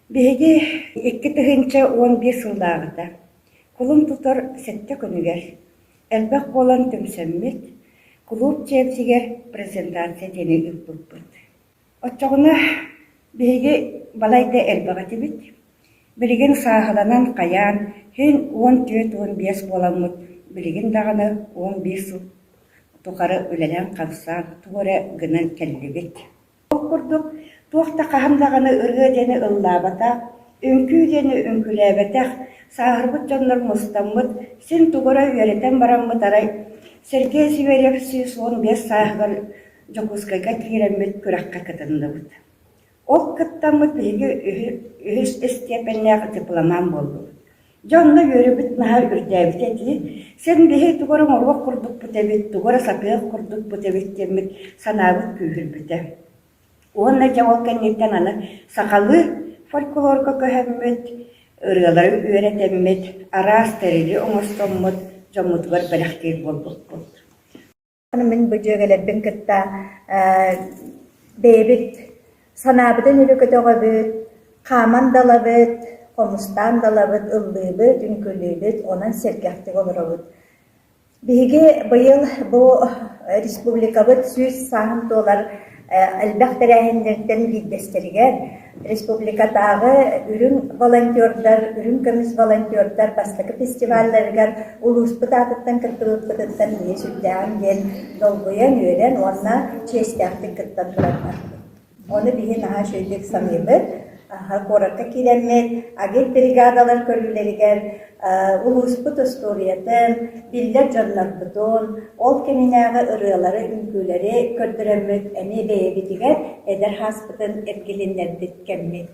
Биһиги 2011 сыллааҕыта кулун тутар сэттэ күнүгэр элбэх буолан түмсэммит, кулууп дьиэбитигэр презентация диэни ыыппыппыт. Оччоҕуна биһиги балайда элбэх этибит. Билигин сааһыланан хайаан, син 14-15 буоламмыт, билигин даҕаны 11 сыл тухары үлэлээн-хамсаан тугу эрэ гынан кэллибит. Ол курдук, туох да хаһан даҕаны ырыа диэни ыллаабатах, үҥкүү диэни үҥкүүлээбэтэх, сааһырбыт дьоннор мустаммыт, син тугу эрэ үөрэтэн бараммыт арай Сергей Зверев 115 сааһыгар Дьокуускайга киирэммит күрэххэ кытынныбыт. Ол кыттаммыт биһиги үһүс истиэпэннээх дипломант буоллубут. Дьэ онно үөрүүбүт наһаа үрдээбитэ дии. Син биһи тугу эрэ оҥоруох курдукпут эбит, тугу эрэ сатыах курдукпут эбит диэммит санаабыт күүһүрбүтэ. Уонна дьэ ол кэнниттэн аны сахалыы фольклорга көһөммүт, ырыалары үөрэтэммит, араас тэрили оҥостоммут дьоммутугар бэлэхтиир буолбуппут. Мин бу дьүөгэлэрбин кытта бэйэбит санаабытын өрө көтөҕөбүт, хааман да ылабыт, хомустаан да ылабыт, ыллыыбыт, үҥкүүлүүбүт, онон сэргэхтик олоробут. Биһиги быйыл бу республикабыт 100 сааһын туолар элбэх тэрээһиннэртэн биирдэстэригэр республикатааҕы үрүҥ волонтердар, үрүҥ көмүс волонтердар бастакы фестивалларыгар улууспут аатыттан кыттыбыппытыттан эмиэ сүрдээҕин диэн долгуйан, үөрэн уонна чиэстээхтик кыттан турардаахпыт. Ону биһи наһаа үчүгэйдик саныыбыт. Куоракка киирэммит агит бригадалар көрүүлэригэр улууспут устуоруйатын, биллэр дьоннорбутун, ол кэминээҕи ырыалары, үҥкүүлэри көрдөрөммүт эмиэ бэйэбитигэр эдэр сааспытын эргилиннэрбит кэммит.